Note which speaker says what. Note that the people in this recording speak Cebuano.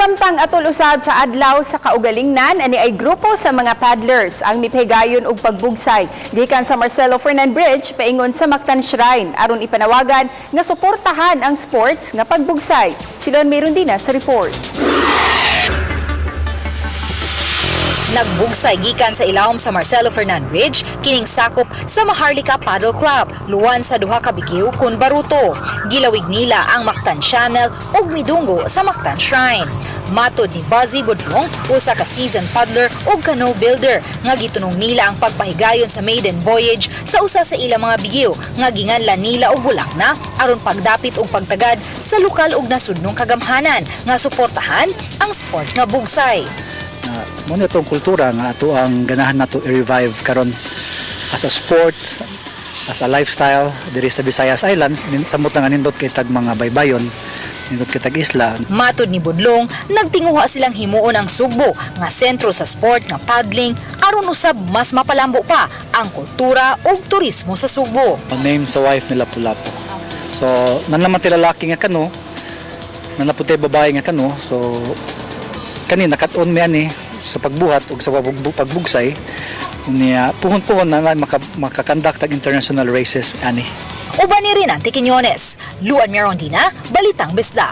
Speaker 1: Samtang atol usab sa adlaw sa kaugalingnan, ani ay grupo sa mga paddlers ang mipahigayon og pagbugsay gikan sa Marcelo Fernan Bridge paingon sa Mactan Shrine aron ipanawagan nga suportahan ang sports nga pagbugsay. Silon Merundina sa report.
Speaker 2: Nagbugsay gikan sa ilawom sa Marcelo Fernan Bridge kining sakop sa Maharlika Paddle Club, luwan sa duha ka bikiw kun baruto. Gilawig nila ang Mactan Channel ug midunggo sa Mactan Shrine. Matod ni Buzzy Budlong, usa ka seasoned paddler ug canoe builder, nga gitunong nila ang pagpahigayon sa maiden voyage sa usa sa ilang mga bigiw nga ginganlan nila og bulak na aron pagdapit og pagtagad sa lokal ug nasudnong kagamhanan nga suportahan ang sport nga bugsay.
Speaker 3: Mao na itong kultura nga ato ang ganahan nato i-revive karon as a sport, as a lifestyle diri sa Visayas Islands, samot nga nindot kay tag mga baybayon, nindot kay tag isla.
Speaker 2: Matod ni Budlong, nagtinguha silang himuon ang Sugbo nga sentro sa sport nga paddling aron usab mas mapalambo pa ang kultura ug turismo sa Sugbo.
Speaker 3: Ang name sa wife nila Lapu-Lapu. So nan naman ti lalaki nga kano, nan naputay babae nga kano. So kani nakat-on mi ani sa pagbuhat ug sa pagbugsay niya, puhon-puhon na maka-conduct ang international races ani.
Speaker 2: Uban ni Rinante Quiñones, Luan Mirondina, Balitang Bisdak.